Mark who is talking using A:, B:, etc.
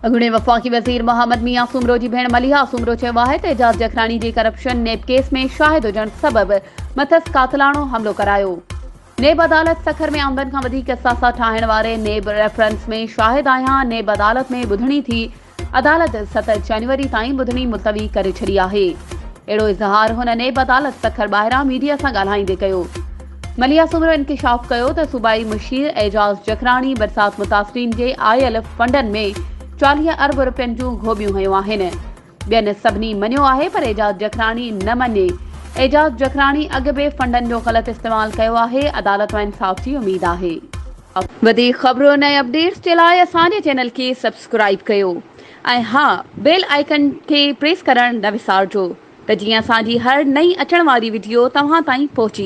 A: اڳوڻي وفاقي وزير محمد ميان سومرو جي ڀيڻ مليحه سومرو چيو آهي ته اعجاز جکراڻي جي ڪرپشن نيب ڪيس ۾ شاهد هجڻ سبب مٿس قاتلاڻو حملو ڪرايو. نيب عدالت سکر ۾ آمدن کان وڌيڪ اثاثا ٺاهڻ واري نيب ريفرنس ۾ شاهد آهيان، نيب عدالت ۾ ٻڌڻي ٿي، عدالت ست جنوري تائين ٻڌڻي ملتوي ڪري ڇڏي آهي. اهڙو اظهار هن نيب عدالت سکر ٻاهران ميڊيا سان ڳالهائيندي ڪيو. مليحه سومرو انڪشاف ڪيو ته صوبائي مشير اعجاز جکراڻي برسات متاثرين جي آيل فنڊن ۾ 40 ارب رپين جون گهوٻيون هنيون آهن. ٻين سڀني مڃيو آهي پر اعجاز جکراڻي نه مڃي. اعجاز جکراڻي اڳ به فنڊن جو غلط استعمال ڪيو آهي، عدالت مان انصاف جي اميد آهي. وڌيڪ خبرن ۽ اپڊيٽس جي لاء اسان جي چينل کي سبسڪرائيب ڪيو ۽ ها بيل آئيڪن کي پريس ڪرڻ نه وسارجو ته جيئن اسان جي هر نئين اچڻ واري وڊيو توهان تائين پهچي.